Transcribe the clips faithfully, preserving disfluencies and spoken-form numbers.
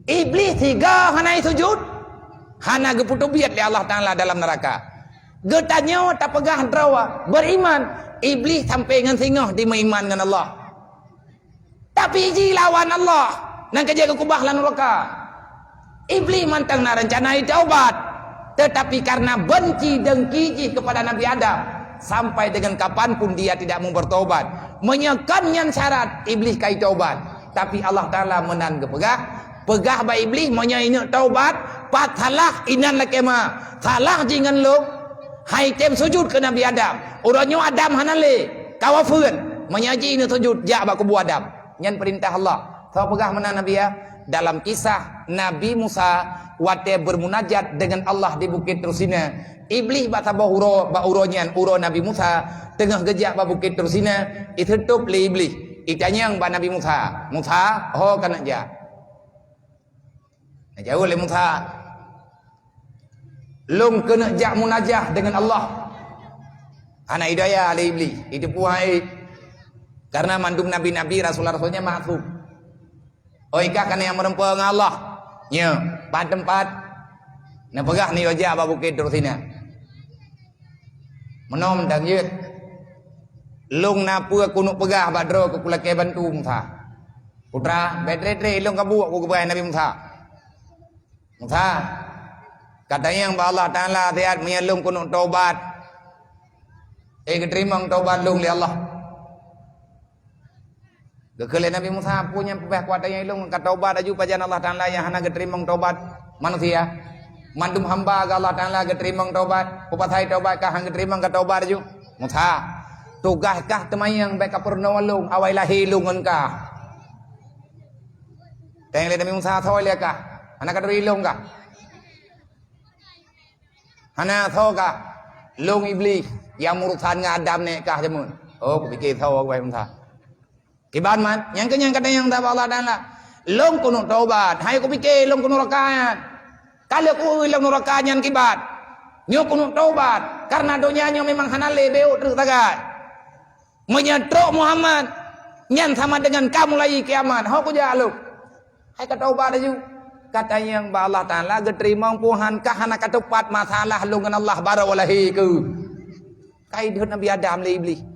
Iblih siga hana sujud, hana geupeuteubiet lé Allah Taala dalam neuraka. Geutanyoe tapeugah droe beriman, Iblih sampai ngon singoh dimeuiman ngon Allah. Tapi jilawan Allah, nyang ka jeuet geukubah lam neuraka. Iblih mantong na reuncana taubat, tetapi karena benci dengki jih kepada Nabi Adam, sampai dengan kapan pun dia tidak mau bertobat. Meunyoe kon nyan syarat, Iblih ka taubat. Tapi Allah Taala meunan geupeugah, peugah bak Iblih, meunyoe ingat taubat, pat salah inan lakée ma, salah jih ngon lôn, hai tem sujud keu Nabi Adam. Uroe nyoe Adam hana lé, ka wafeuet. Meunyoe jih ingat sujud, jak bak kubu Adam. Nyan peurintah Allah. Soe peugah meunan Nabi ya? Dalam kisah Nabi Musa watée bermunajat dengan Allah di Bukit Tursina, Iblih bak saboh uroe, bak uroe nyan, uroe Nabi Musa teungoh geujak bak Bukit Tursina, iteutup lé Iblih. Itanyong bak Nabi Musa, "Musa, ho keuneuk jak?" Neujaweueb lé Musa, "Lôn keuneuk jak munajah deungon Allah." Hana idaya lé Iblih, iteupeue hai. Karena mandum nabi-nabi, rasul-rasul nyan maksum. Oi kah keuneuk meureumpok ngon Allah? Nyoe, pat teumpat? Neupeugah neujak bak Bukét Tursina. Meunoe mantong jeuet. Lôn na peue keuneuk peugah bak droe keu kulakée bantu Musa. Putra, bék tré-tré lôn kabuet keu geupeugah Nabi Musa. Musa, katanyong bak Allah Taala siat meunyoe lôn keuneuk tobat. Eh, geuteurimong tobat lôn lé Allah. Geukheun lé Nabi Musa, "Peue nyang peubah kuat tanyong lôn ka tobat laju pajan Allah Taala nyang hana geuteurimong tobat manusia? Mandum hamba geuh Allah Taala geuteurimong tobat, peue pasai tobat ka hana geuteurimong ka tobat laju?" Musa, "Tugaih kah teumanyong bék kapeurunoe lôn awai lahé lôn ngon kah." Tanyong lé Nabi Musa, "Soe lé kah? Hana katuri lôn kah? Hana soe kah? Lôn Iblih nyang meurusan ngon Adam nèk kah jameun." Oh, kupiké soe geuh Musa. Kiban man, nyang keu nyan katanyong bak Allah Taala. Lôn keuneuk tobat, hai kupiké lôn keuneuk raka nyan. Ka lheueh kueu lôn neuraka nyan kiban. Nyoe keuneuk tobat, karena donya nyoe memang hana lé, bék treuk sagai. Meunyoe trok Muhammad, nyan sama dengan ka mulai kiamat. Ho kujak lôn. Hai ka tobat laju. Katanyong bak Allah Taala geuteurimong Tuhan ka hana kateupat masalah lôn ngon Allah baroe lahé keuh. Ka idhôt Nabi Adam lé Iblih.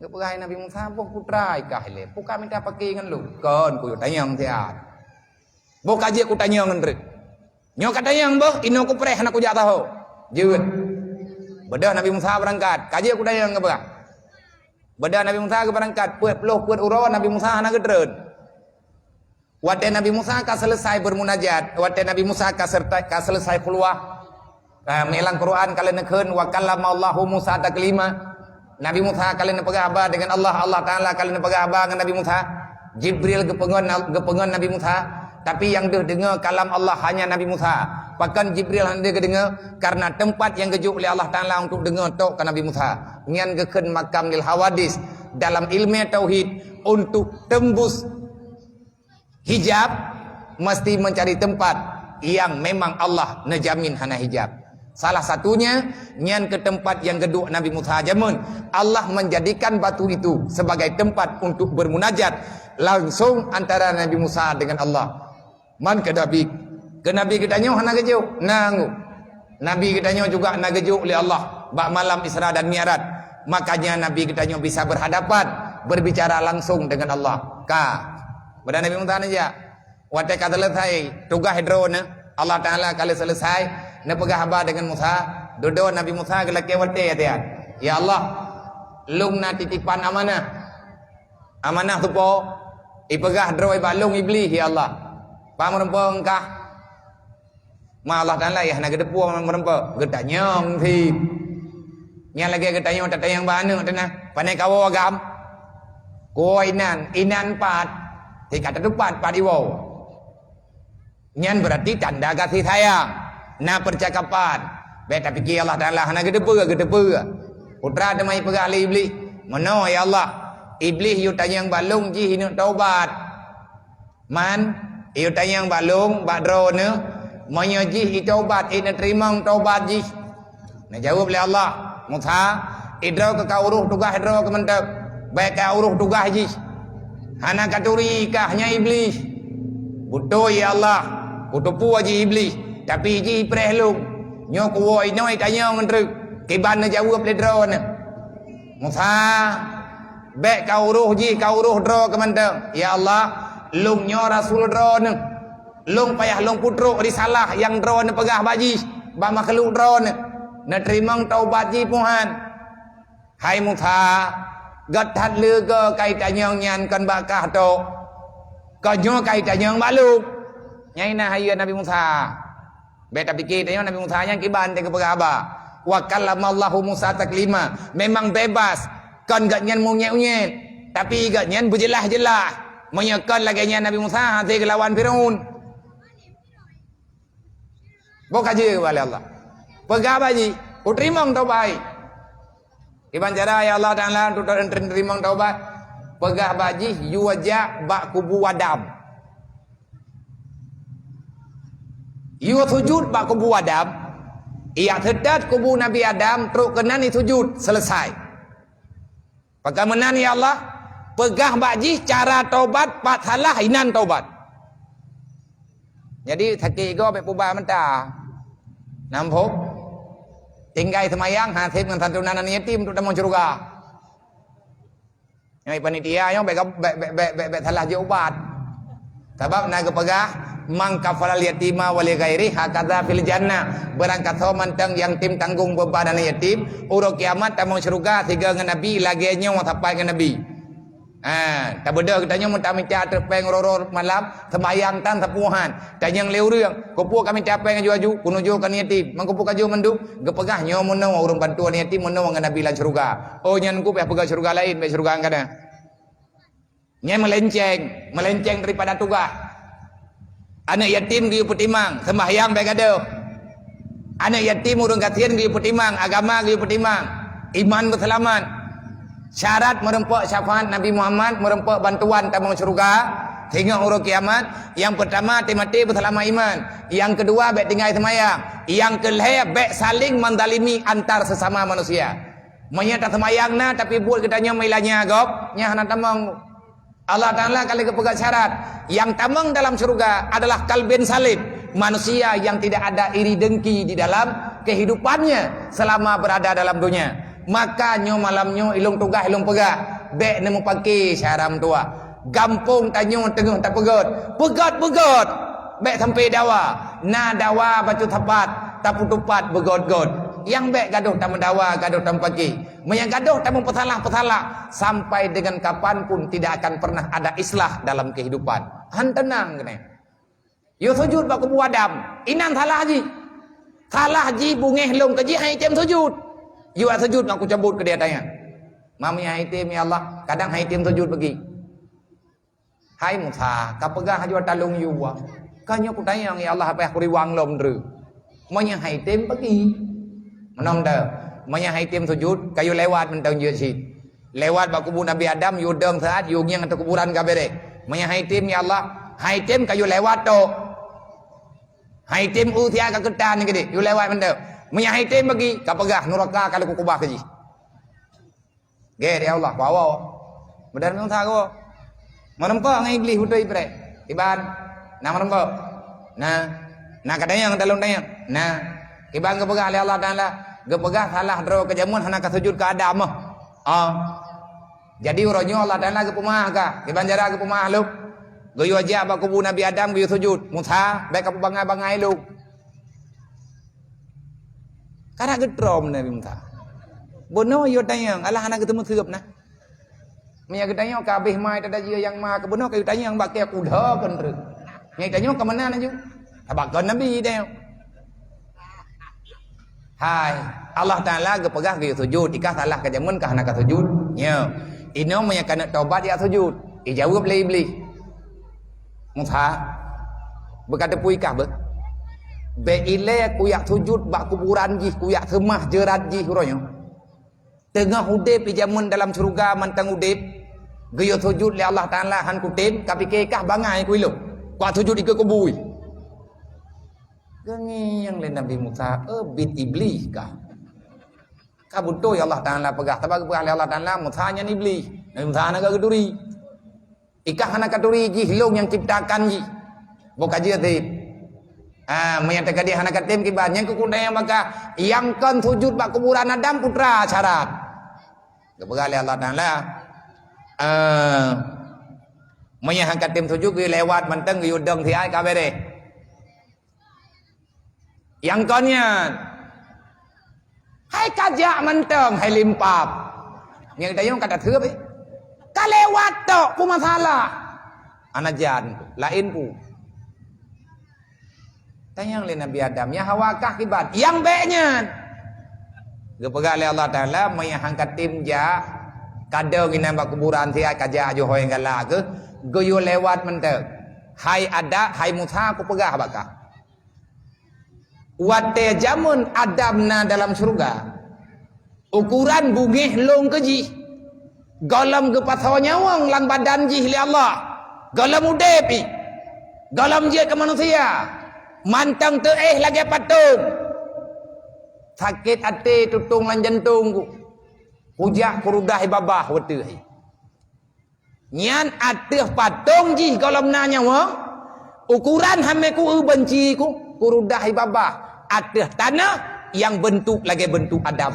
Geupeugah Nabi Musa, "Boh putra ikah ilée, peue ka mita paké ngon lôn?" "Kon, kuyue tanyong siat." "Boh ka jeuet kutanyong ngon treuk. Nyoe katanyong boh, inoe kupreh hana kujak saho." Jeuet. Beudôh Nabi Musa beurangkat, "Ka jeuet kutanyong," geupeugah. Beudôh Nabi Musa geubeurangkat, peuet ploh peuet uroe Nabi Musa hana geutreun. Watée Nabi Musa ka seuleusai beurmunajat, watée Nabi Musa ka seureuta, ka seuleusai khulwah, eh, meulang Quran ka lheueh neukheun, "Wa kallamallahu Musa taklima." Nabi Musa ka lheueh neupeugah haba deungon Allah, Allah Taala ka lheueh neupeugah haba ngon Nabi Musa. Jibril geupeungon, geupeungon Nabi Musa, tapi nyang deuh deungoe kalam Allah hanya Nabi Musa. Pakon Jibril hana deuh geudeungoe? Karena teumpat nyang geujok lé Allah Taala untuk deungoe tok keu Nabi Musa. Nyan geukheun makam lil hawadis dalam ilmu tauhid, untuk tembus hijab, mesti mencari tempat yang memang Allah neujamin hana hijab. Salah satunya, nyan keu teumpat nyang geuduek Nabi Musa jameun. Allah menjadikan batu itu sebagai tempat untuk bermunajat langsung antara Nabi Musa dengan Allah. Man keu Nabi, keu Nabi geutanyoe hana geujok, na ngon. Nabi geutanyoe juga na geujok lé Allah bak malam Isra dan Mi'raj. Makanya Nabi geutanyoe bisa berhadapan, berbicara langsung dengan Allah. Ka. Beudôh Nabi Musa neujak. Watée ka seuleusai tugaih droeneuh, Allah Taala ka lheueh seuleusai neupeugah haba deungon Musa, dudoe Nabi Musa geulakée watée, ya, "Ya Allah, lôn na titipan amanah." Amanah tupo, ipeugah droe bak lôn Iblih, "Ya Allah, pah meurumpok engkah?" Ma Allah Taala, "Yah, na geuteupeue meurumpok." Geutanyong cit. Nyan lagée geutanyong, tatanyong bak aneuëk teuh na, "Pane kawoe agam?" "Kuwoe inan." "Inan pat?" "Tika tatupat pat iwoe." Nyan beurati tanda gaséh sayang. Na peucakapan. Bék tapike Allah Taala hana geuteupeue, geuteupeue. Putra teuma ipeugah lé Iblih, "Meunoe, ya Allah, Iblih yue tanyong bak lôn jih ineuk taubat. Man, yue tanyong bak lôn, bak droeneuh, meunyoe jih itaubat, ineuteurimong taubat jih." Neujaweueb lé Allah, "Musa, idroe keu ka uroh tugaih droe keu mantong. Bék ka uroh tugaih jih. Hana katuri kah nyan Iblih. Beutôi, ya Allah, kuteupeu jih Iblih, tapi jih ipreh lôn. Nyoe kuwoe inoe tanyong treuk, kiban neujaweueb lé droeneuh. Musa, bèk ka uroh jih, ka uroh droe keu mantong. Ya Allah, lôn nyoe rasul droeneuh. Lôn payah lôn peutrok risalah nyang droeneuh peugah bak jih, bak makhlok droeneuh. Neuteurimong taubat jih Tuhan. Hai Musa, göt that leugo kai tanyong nyan kon bak kah tok. Kon nyoe kai tanyong bak lôn. Nyan na hayeue Nabi Musa. Bèk tapike tanyong Nabi Musa nyan kiban teuka peugah haba. Wa kallamallahu Musa taklima. Memang bebas. Kon gobnyan meunyét-unyét. Tapi gobnyan beujeulaih-jeulaih. Meunyoe kon lagèe nyan Nabi Musa hase geulawan Firaun. Boh ka jeuet keu Allah. Peugah bak jih, "Kuteurimong taubat." Kiban cara ya Allah Taala untuk teurimong taubat? Peugah bak jih, "Yue jak bak kubu Adam. Yue sujud bak kubu Adam." Ijak seutôt kubu Nabi Adam, trok keunan isujud, selesai. Pakon meunan ya Allah, peugah bak jih cara taubat, pat salah inan taubat. Jadi sakét igoe bèk peuba meuta. Namphok, tinggai seumayang haseb ngon santunan aneuk yatim untuk tamong syeuruga. Nyoe panitia nyoe bèk, bèk, bèk, bèk, bèk, bèk salah jeuet ubat. Sabab na geupeugah, "Man kafalal yatima wa li ghairi hakadza fil jannah." Barangkasoe mantong nyang tem tanggong beuban aneuk yatim, uroe kiamat tamong syeuruga sigoe ngon Nabi lagèe nyoe sapat ngon Nabi. Ha, tabeudôh geutanyoe meutamita trép péng roro malam, seumayang tan sapuhan. Tanyong lé ureueng, "Keupeue ka mita péng aju-aju?" "Kunoe jok keu aneuk yatim." "Man keupeue ka jok mandum?" Geupeugah, "Nyoe meunoe ureueng bantu aneuk yatim meunoe ngon Nabi lam syeuruga." Oh, nyan ku payah peugah syeuruga laén, bèk syeuruga nyang kana. Nyan meulenceng, meulenceng daripada tugaih. Aneuk yatim geuyue peutimang, seumbahyang bèk gadôh. Aneuk yatim ureueng gasien geuyue peutimang, agama geuyue peutimang, iman beuseulamat. Syarat meureumpok syafaat Nabi Muhammad, meureumpok bantuan tamong syeuruga singoh uroe kiamat, nyang peurtama, maté-maté beuseulamat iman. Nyang keudua, bèk tinggai seumayang. Nyang keulhèe, bèk saléng menzalimi antar sesama manusia. Meunyoe taseumayang na, tapi buet geutanyoe meulanya gob, nyan hana tamong. Allah Taala ka lheueh geupeugah syarat, nyang tamong dalam syeuruga adalah kalbin salim, manusia yang tidak ada iri dengki di dalam kehidupannya selama berada dalam dunia. Maka nyoe malam nyoe ilôn tugaih ilôn peugah, bèk neumeupaké syedara meutuwah. Gampông tanyoe teungoh tapeugöt, peugöt-peugöt, bèk sampoe dawa. Na dawa bacut sapat, tapeutupat beugöt-göt. Nyang bèk gadôh tameudawa, gadôh tameupaké. Meunyoe gadôh tameupeusalah-peusalah, sampai dengan kapan pun tidak akan pernah ada islah dalam kehidupan. Han teunang keunoe. Yue sujud bak kubu Adam, inan salah jih. Salah jih beungèh lôn keu jih han item sujud. Yue sujud ngon kucabut keu dia tanya. Meunyoe han item, ya Allah, kadang han item sujud bagi. Hai Musa, ka peugah aju ata lôn yue. Ka nyoe kutanyong, ya Allah, apa kuriwang lom dru. Meunyoe han item bagi. Meunan teuh. Meunyoe han item sujud, ka yue lewat mantong jeuet cit. Lewat bak kubu Nabi Adam, yue dong saat, yue ngieng ateueh kuburan ka bereh. Meunyoe han item, ya Allah, han item ka yue lewat tok. Han item u sia ka keutan keudeh, yue lewat mantong. Meunyoe han item bagi, ka peugah nuraka ka lôn kubah keu jih. Gét ya Allah, bawa. Meudan Musa geuh. Meureumpok ngon Iblih beutôi ipreh. Iban, na meureumpok. Na, na katanyong, talôn tanyong. Na, iban geupeugah lé Allah Taala, geupeugah salah droe keu jameun hana ka sujud keu Adam. Ah. Jadi uroe nyoe Allah Taala geupeumeu'ah ka. Iban cara geupeumeu'ah lom. Geuyue jak bak kubu Nabi Adam geuyue sujud. Musa, bèk ka peubangai-bangai lom. Ka na geutrom Nabi Musa. Bunoe yue tanyong, Allah hana geuteumeuseub na. Meunyoe geutanyoe ka abéh mai tada jih nyang ma keubunoe ka geutanyong bak kèe kuda kon treuk. Nyang tanyoe ka meunan aju. Sabab kon Nabi tanyoe. Hai, Allah Taala geupeugah geuyue sujud, ikah salah ka jameun ka hana ka sujud. Nyoe. Inoe meunyoe ka neuk tobat jak sujud. Ijaweueb lé Iblih. Musa, beuka teupeu ikah beuh. Bèk ilèe kujak sujud bak kuburan jih, kujak seumah jeurat jih uroe nyoe. Teungoh udép di jameun dalam syeuruga mantong udép, geuyue sujud lé Allah Taala han kutem, ka pike kah bangai ku ilôn. Kujak sujud dikeue kubu. Geungieng lé Nabi Musa, "Eh, bit Iblih kah?" Ka beutôi Allah Taala peugah, sabab geupeugah lé Allah Taala, "Musa nyan Iblih." Nabi Musa hana ka geuturi. Ikah hana ka turi jih lôn nyang ciptakan jih. Buka jeuet. Ah, meunyo teuka di hana katem kiban, nyang keu kudang nyang baka, nyang kon sujud bak kuburan Adam putra syarat. Geupeugah lé Allah Taala, eh, meunyo han katem sujud, geulewat mantong, geuyue dong siat ka bereh. Nyang kon nyan, hai kajak mantong, hai limpab. Nyang tayong kata theup, eh. Ka lewat tok, peue masalah? Ana jan, laén peue. Tanyong lé Nabi Adam, nyang Hawa kah kiban? Nyang bék nyan. Geupeugah lé Allah Taala, meunyo han katem jak, kadong inan bak kuburan siat kajak johoi galak keuh, geuyue lewat mantong. Hai Adam, hai Musa, kupeugah bak kah. Watée jameun Adam na dalam syeuruga, ukoran bungéh lôn keu jih. Gohlom geupasoe nyawöng lam badan jih lé Allah. Gohlom udeb ih. Gohlom jeuet keu manusia. Mantong teuéh lagée patong. Sakét até tutong lam jantong ku. Kujak kurudah i babah watée. Nyan ateueh patong jih gohlom na nyawöng, ukoran hamé ku eu banci ku, kurudah i babah ateueh tanoh nyang beuntuk lagée beuntuk Adam.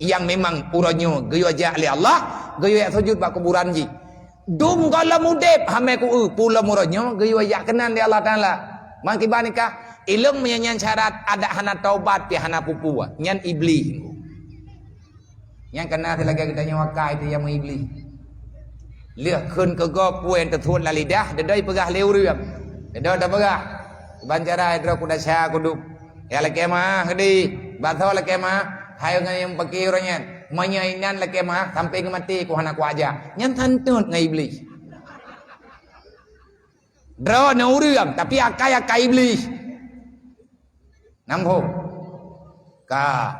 Nyang memang uroe nyoe geuyue jak lé Allah, geuyue jak sujud bak kuburan jih. Dum gohlom udeb hamé ku eu, pulom uroe nyoe geuyue jak keunan lé Allah Taala. Mangkiban nikah, ilong meunyan syarat adak hana tobat pih hana pupu, nyan Iblih. Nyang kana lagée geutanyoe akai teu nyang Iblih. Lheueh kheun keu gob peue nyang teuthot lam lidah, deudoi peugah lé ureuëng. Deudoi tapeugah, ban cara droe kuda sya kudub. Ya lakée meuah keudi, basoe lakée meuah, hai ngon nyang peuki uroe nyan. Meunyoe inan lakée meuah, sampai geumaté ku hana kuaja. Nyan santot ngon Iblih. Droe na ureuëng, tapi akai-akai Iblih. Nambong. Ka.